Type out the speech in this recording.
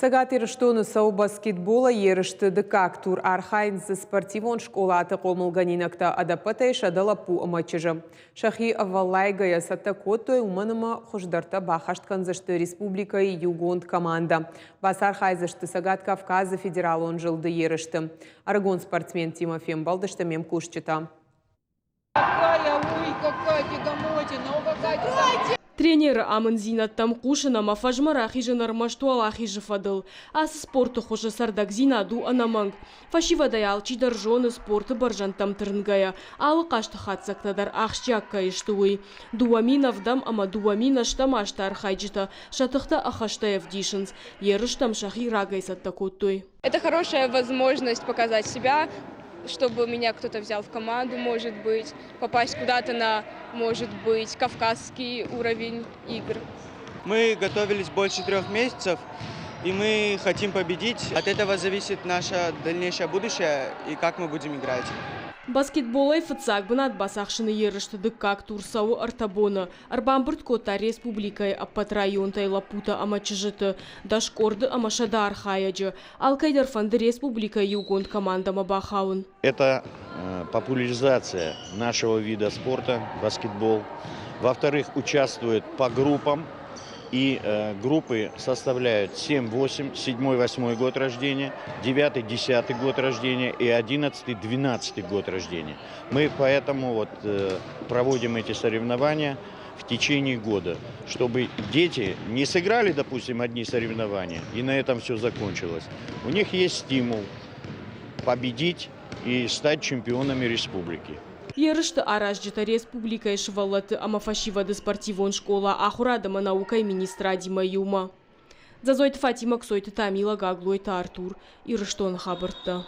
Цӕгат Ирыстоны цӕуы баскетболӕй ерысты дыккаг тур. Архайынц дзы спортивон скъолаты хъомылгӕнинӕгтӕ, ӕдӕппӕтӕй 100 лӕппу ӕмӕ чызджы. Сӕхи ӕвӕллайгӕйӕ цӕттӕ кодтой, уымӕн ӕмӕ хуыздӕртӕ баххӕст кӕндзысты республикӕйы иугонд командӕ. Бацархайдзысты Цӕгат Кавказы федералон зылды ерысты. Ӕрыгон спортсментимӕ фембӕлдысты ме мкусджытӕ. Какая, ой, какая тягомотина, о, какая. Тренеры амынддзинӕдтӕм хъусын ӕмӕ фӕзмӕ рахизын ӕрмӕст уӕлахизы фӕдыл. Ацы спорты хуызы цӕрдӕгдзинад у ӕнӕмӕнг. Фӕсивӕдӕй алчидӕр зоны, спорты бӕрзӕндтӕм тырнгӕйӕ, алы хъазты хатдзӕгтӕ дӕр ахсджиаг кӕй сты, уый. 2007 ӕмӕ 2008 азты архайджытӕ сӕ тыхтӕ ӕххӕстӕй ӕвдисынц. Ерыстӕм сӕхи рагӕй цӕттӕ кодтой. Это хорошая возможность показать себя, чтобы меня кто-то взял в команду, может быть, попасть куда-то на, может быть, кавказский уровень игр. Мы готовились больше 3 месяцев, и мы хотим победить. От этого зависит наше дальнейшее будущее и как мы будем играть. Баскетболӕй фыццаг бынат бацахсыны ерысты дыккаг тур цӕуы 3 боны. Ӕрбамбырд кодта республикӕйы ӕппӕт районтӕй лӕппутӕ ӕмӕ чызджыты, 10 къорды ӕмӕ 100 архайӕджы. Алкӕйдӕр фӕнды республикӕйы иугонд командӕмӕ бахауын. Это популяризация нашего вида спорта, баскетбол. Во-вторых, участвует по группам. И группы составляют 7, 8, 7, 8 год рождения, 9, 10 год рождения и 11, 12 год рождения. Мы поэтому вот проводим эти соревнования в течение года, чтобы дети не сыграли, допустим, одни соревнования, и на этом все закончилось. У них есть стимул победить и стать чемпионами республики. Ерысты аразджытӕ республикӕйы сывӕллӕтты ӕмӕ фӕсивӕды спортивон скъола ахуырад ӕмӕ наукӕйы министрадимӕ иумӕ. Дзӕзойты Фатимӕ, Ксойты Тамила, Гаглойты Артур. Ирыстоны хабӕрттӕ.